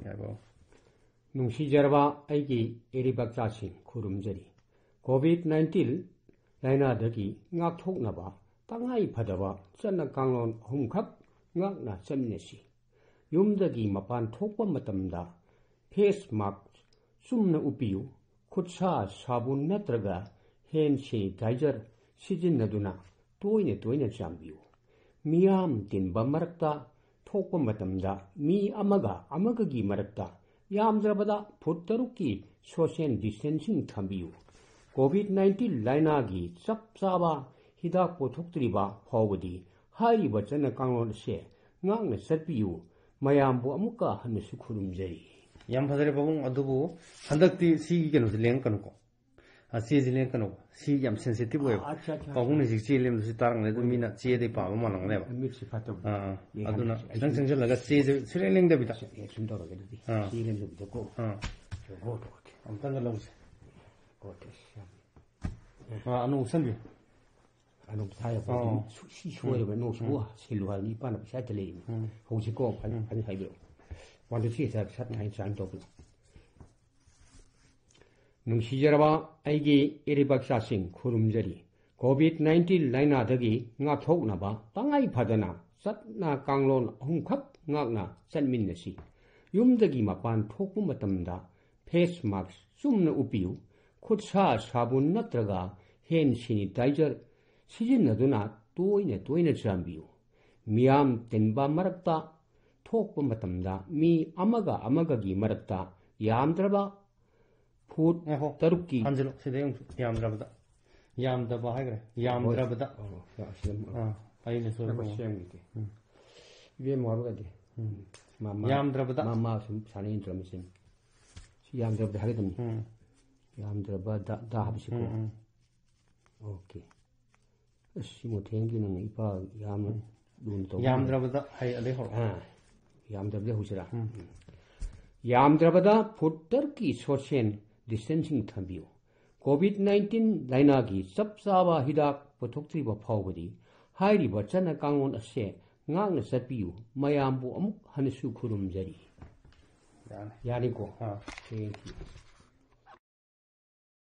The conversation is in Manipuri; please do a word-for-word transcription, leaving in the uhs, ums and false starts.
ꯌꯥꯏꯐꯕ꯫ ꯅꯨꯡꯁꯤꯖꯔꯕ ꯑꯩꯒꯤ ꯏꯔꯩꯕꯥꯛꯆꯥꯁꯤꯡ, ꯈꯨꯔꯨꯝꯖꯔꯤ꯫ ꯀꯣꯚꯤꯗ ꯅꯥꯏꯟꯇꯤꯟ ꯂꯥꯏꯅꯥꯗꯒꯤ ꯉꯥꯛꯊꯣꯛꯅꯕ ꯇꯉꯥꯏ ꯐꯗꯕ ꯆꯠꯅ ꯀꯥꯡꯂꯣꯟ ꯑꯍꯨꯝꯈꯛ ꯉꯥꯛꯅ ꯆꯠꯃꯤꯟꯅꯁꯤ꯫ ꯌꯨꯝꯗꯒꯤ ꯃꯄꯥꯟ ꯊꯣꯛꯄ ꯃꯇꯝꯗ ꯐꯦꯁ ꯃꯥꯛꯁ ꯆꯨꯝꯅ ꯎꯞꯄꯤꯌꯨ꯫ ꯈꯨꯠꯁꯥ ꯁꯥꯕꯨꯟ ꯅꯠꯇ꯭ꯔꯒ ꯍꯦꯟ ꯁꯦꯅꯤꯇꯥꯏꯖꯔ ꯁꯤꯖꯤꯟꯅꯗꯨꯅ ꯇꯣꯏꯅ ꯇꯣꯏꯅ ꯆꯥꯝꯕꯤꯌꯨ꯫ ꯃꯤꯌꯥꯝ ꯇꯤꯟꯕ ꯃꯔꯛꯇ ꯊꯣꯛꯄ ꯃꯇꯝꯗ ꯃꯤ ꯑꯃꯒ ꯑꯃꯒꯒꯤ ꯃꯔꯛꯇ ꯌꯥꯝꯗ꯭ꯔꯕꯗ ꯐꯨꯠ ꯇꯔꯨꯛꯀꯤ ꯁꯣꯁꯤꯌꯦꯜ ꯗꯤꯁꯇꯦꯟꯁꯤꯡ ꯊꯝꯕꯤꯌꯨ꯫ ꯀꯣꯚꯤꯗ ꯅꯥꯏꯟꯇꯤꯟ ꯂꯥꯏꯅꯥꯒꯤ ꯆꯞ ꯆꯥꯕ ꯍꯤꯗꯥꯛ ꯄꯨꯊꯣꯛꯇ꯭ꯔꯤꯕ ꯐꯥꯎꯕꯗꯤ ꯍꯥꯏꯔꯤꯕ ꯆꯠꯅ ꯀꯥꯡꯂꯣꯟ ꯑꯁꯦ ꯉꯥꯛꯅ ꯆꯠꯄꯤꯌꯨ꯫ ꯃꯌꯥꯝꯕꯨ ꯑꯃꯨꯛꯀ ꯍꯟꯅꯁꯨ ꯈꯨꯔꯨꯝꯖꯔꯤ꯫ ꯌꯥꯝ ꯐꯖꯔꯦ ꯄꯥꯕꯨꯡ, ꯑꯗꯨꯕꯨ ꯍꯟꯗꯛꯇꯤ ꯁꯤꯒꯤ ꯀꯩꯅꯣꯁꯦ ꯂꯦꯡꯉꯛꯀꯅꯨꯀꯣ꯫ ꯑ, ꯆꯦꯁꯦ ꯂꯦꯡꯉꯛꯀꯅꯨ꯫ ꯁꯤ ꯌꯥꯝ ꯁꯦꯟꯁꯤꯇꯤꯚ ꯑꯣꯏꯌꯦꯕ꯫ ꯑꯠꯆꯥ, ꯑꯠꯆꯥ, ꯄꯥꯕꯨꯡꯅ ꯑꯠꯆꯥ꯫ ꯍꯧꯖꯤꯛ ꯆꯦ ꯂꯦꯡꯕꯁꯤ ꯇꯥꯔꯝꯒꯅꯤ, ꯑꯗꯨ ꯃꯤꯅ ꯆꯦꯗꯩ ꯄꯥꯕ ꯃꯥꯜꯂꯝꯒꯅꯦꯕ꯫ ꯃꯤꯠꯁꯤ ꯐꯠꯇꯕ꯫ ꯑꯥ, ꯑꯦ, ꯑꯗꯨꯅ ꯍꯟꯗꯛꯁꯤ ꯈꯤꯇꯪ ꯆꯪꯁꯤꯜꯂꯒ ꯆꯦꯁꯦ ꯁꯨꯡꯂꯦꯡ ꯂꯦꯡꯗꯕꯤꯗ꯫ ꯑꯦ, ꯁꯨꯝ ꯇꯧꯔꯒꯦ ꯑꯗꯨꯗꯤ꯫ ꯑꯥ꯫ ꯆꯦ ꯂꯦꯡꯗꯕꯤꯗꯀꯣ꯫ ꯑꯥ꯫ ꯍꯣꯏ, ꯍꯣꯏ, ꯍꯣꯏ꯫ ꯑꯃꯨꯛꯇꯪꯒ ꯂꯧꯁꯦ꯫ ꯍꯣꯏ, ꯑꯁ, ꯌꯥꯝ ꯑꯥ, ꯑꯅꯧ ꯎꯞꯁꯟꯕꯤꯌꯨ꯫ ꯑꯅꯧ ꯊꯥ ꯌꯥꯄꯣꯠꯇꯦ꯫ ꯑꯣ꯫ ꯁꯨ-, ꯁꯤ ꯁꯣꯏꯔꯕ ꯎꯝ꯫ ꯅꯣꯛꯁꯤꯕꯨ ꯎꯝ꯫ ꯁꯤꯜꯂꯨ ꯍꯥꯏꯕꯅꯤ, ꯏꯄꯥꯅ ꯄꯩꯁꯥ ꯍꯦꯛꯇ ꯂꯩꯔꯤꯅꯤ꯫ ꯎꯝ꯫ ꯍꯧꯖꯤꯛꯀꯣ, ꯐꯅꯤ, ꯎꯝ꯫ ꯐꯅꯤ ꯍꯥꯏꯕꯤꯔꯛꯑꯣ꯫ One, two, three ꯍꯦꯛꯇ ꯁꯠ ꯍꯥꯏꯅ sign ꯇꯧꯕꯤꯔꯛꯑꯣ꯫ ꯅꯨꯡꯁꯤꯖꯔꯕ ꯑꯩꯒꯤ ꯏꯔꯩꯕꯥꯛꯆꯥꯁꯤꯡ, ꯈꯨꯔꯨꯝꯖꯔꯤ꯫ ꯀꯣꯚꯤꯗ ꯅꯥꯏꯟꯇꯤꯟ ꯂꯥꯏꯅꯥꯗꯒꯤ ꯉꯥꯛꯊꯣꯛꯅꯕ ꯇꯉꯥꯏ ꯐꯗꯅ ꯆꯠꯅ ꯀꯥꯡꯂꯣꯟ ꯑꯍꯨꯝꯈꯛ ꯉꯥꯛꯅ ꯆꯠꯃꯤꯟꯅꯁꯤ꯫ ꯌꯨꯝꯗꯒꯤ ꯃꯄꯥꯟ ꯊꯣꯛꯄ ꯃꯇꯝꯗ ꯐꯦꯁ ꯃꯥꯛꯁ ꯆꯨꯝꯅ ꯎꯞꯄꯤꯌꯨ꯫ ꯈꯨꯠꯁꯥ ꯁꯥꯕꯨꯟ ꯅꯠꯇ꯭ꯔꯒ ꯍꯦꯟ ꯁꯦꯅꯤꯇꯥꯏꯖꯔ ꯁꯤꯖꯤꯟꯅꯗꯨꯅ ꯇꯣꯏꯅ ꯇꯣꯏꯅ ꯆꯥꯝꯕꯤꯌꯨ꯫ ꯃꯤꯌꯥꯝ ꯇꯤꯟꯕ ꯃꯔꯛꯇ ꯊꯣꯛꯄ ꯃꯇꯝꯗ ꯃꯤ ꯑꯃꯒ ꯑꯃꯒꯒꯤ ꯃꯔꯛꯇ ꯌꯥꯝꯗ꯭ꯔꯕ ꯐꯨꯠ ꯉꯥꯏꯈꯣ꯫ ꯇꯔꯨꯛꯀꯤ ꯍꯟꯖꯤꯜꯂꯣ, ꯁꯤꯗꯩ ꯑꯃꯨꯛ ꯌꯥꯝꯗ꯭ꯔꯕꯗ꯫ ꯌꯥꯝꯗꯕ ꯍꯥꯏꯈ꯭ꯔꯦ꯫ ꯌꯥꯝꯗ꯭ꯔꯕꯗ꯫ ꯑꯣ, ꯁꯤꯗ ꯑꯃꯨꯛ ꯑꯥ, ꯑꯩꯅ ꯁꯣꯏꯕ ꯉꯥꯏꯈꯣ, ꯑꯃꯨꯛ꯫ ꯁꯦꯝꯈꯤꯒꯦ꯫ ꯎꯝ꯫ ꯏꯕꯦꯝꯃ ꯍꯥꯏꯕꯒꯗꯤ꯫ ꯎꯝ꯫ ꯃꯃꯥ, ꯌꯥꯝꯗ꯭ꯔꯕꯗ꯫ ꯃꯃꯥ ꯁꯨꯝ ꯁꯥꯟꯅ ꯏꯟꯇ꯭ꯔꯣꯃꯤꯁꯟ꯫ ꯁꯤ ꯌꯥꯝꯗ꯭ꯔꯕꯗ ꯍꯥꯏꯒꯗꯕꯅꯤ꯫ ꯎꯝ꯫ ꯌꯥꯝꯗ꯭ꯔꯕꯗ, ꯗ ꯍꯥꯏꯕꯁꯤꯀꯣ꯫ ꯎꯝ, ꯎꯝ꯫ ꯑꯣꯀꯦ꯫ ꯑꯁ, ꯁꯤ ꯃꯣꯊꯦꯟꯒꯤ ꯅꯪ ꯏꯄꯥ ꯌꯥꯝꯅ ꯎꯝ꯫ ꯂꯨꯅ ꯇꯧꯕ ꯌꯥꯝꯗ꯭ꯔꯕꯗ ꯍꯥꯏ, ꯑꯗꯩ ꯍꯧꯔꯣ꯫ ꯑꯥ, ꯌꯥꯝꯗ꯭ꯔꯕꯗ ꯍꯧꯁꯤꯔꯥ? ꯎꯝ꯫ ꯌꯥꯝꯗ꯭ꯔꯕꯗ ꯐꯨꯠ ꯇꯔꯨꯛꯀꯤ ꯁꯣꯁꯤꯌꯦꯜ ꯗꯤꯁꯇꯦꯟꯁꯤꯡ ꯊꯝꯕꯤꯌꯨ꯫ ꯀꯣꯚꯤꯗ ꯅꯥꯏꯟꯇꯤꯟ ꯂꯥꯏꯅꯥꯒꯤ ꯆꯞ ꯆꯥꯕ ꯍꯤꯗꯥꯛ ꯄꯨꯊꯣꯛꯇ꯭ꯔꯤꯕ ꯐꯥꯎꯕꯗꯤ ꯍꯥꯏꯔꯤꯕ ꯆꯠꯅ ꯀꯥꯡꯂꯣꯟ ꯑꯁꯦ ꯉꯥꯛꯅ ꯆꯠꯄꯤꯌꯨ꯫ ꯃꯌꯥꯝꯕꯨ ꯑꯃꯨꯛ ꯍꯟꯅꯁꯨ ꯈꯨꯔꯨꯝꯖꯔꯤ꯫ ꯌꯥꯅꯤ꯫ ꯌꯥꯅꯤꯀꯣ? ꯑꯥ꯫ Thank you.